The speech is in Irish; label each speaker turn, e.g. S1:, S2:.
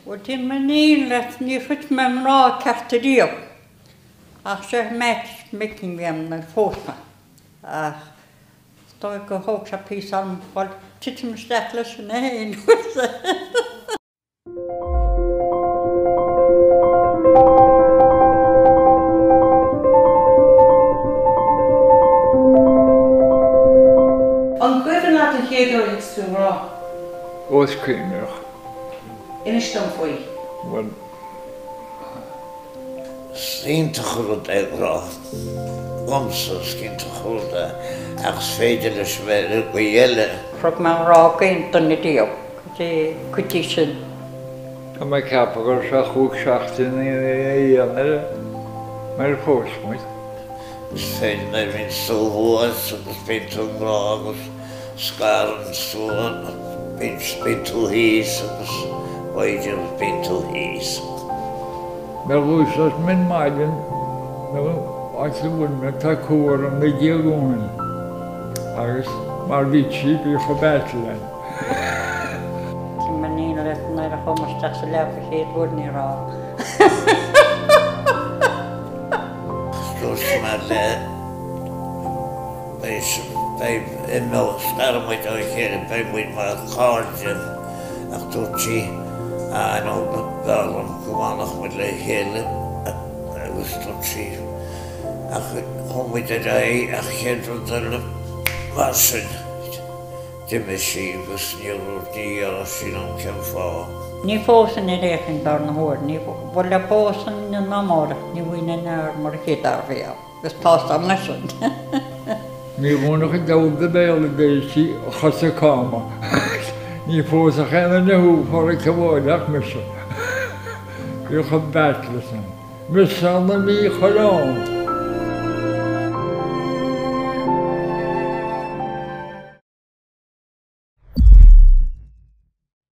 S1: Bhuel, déanfaidh mé an fhírinne leat, níor thit mé i ngrá ceart ariamh. Ach sé match making a bhí ann nuair a phós mé. Ach is dóigh gur thóg sé píosa orm bhuel, titim isteach leis an fhéin.
S2: An cuimhin leat an chéad uair a thit tú i ngrá?
S3: Ó is cuimhneach.
S2: Inis dom faoi.
S3: Bhuel.
S4: Is iontach an rud é grá. Dhomsa, is iontach an rud é. Ach is féidir leis a bheith ar an gcaoi eile.
S1: Thug mé an grá d'aon duine riamh go dtí go dtí sin.
S3: Tá mé ag ceapadh go raibh sé chúig seachtaine ina dhiaidh nuair a phós muid.
S4: Is féidir nuair a bhíonn tú thuas agus bíonn tú i ngrá agus scarann tú, bíonn tú thíos agus b'fhéidir bíonn tú thíos.
S3: Nuair a dhúiseos mé ar maidin nó áit a bhfuil mé tá comhartha na diaidh uainn agus mar bhí sí bhí chomh ait linn.
S1: Bhí mé in éineacht leis nuair a chuaigh mé isteach sa leaba chéad uair ní raibh.
S4: Dúirt mé le Beidh, beidh, imeoidh, scarfaidh muid ó chéile, beidh muid mar chairde ach dúirt sí, ah no, b'fhearr liom go bhfanfadh muid le chéile agus dúirt sí, ach chuaigh muid ar aghaidh ach chéad rud eile mar sin, d'imigh sí agus níor dhúirt, ní dhéarfadh sí liom cén fáth.
S1: Ní phósfainn ar aon chaoi an darna huair, ní, bhuel le pósfainn inniu ná amárach, ní bhfaighinn aon fhear mar an chéad fhear a bhí ann. Agus tá a fhios agam leis sin.
S3: Ní dhúnfadh an diabhal do bhéal a deir sí, a chosa cama. Ní phósfadh aon duine thú a Pháraic amháin ach mise. Bhí chomh beart leis an. Mise na mí choileán.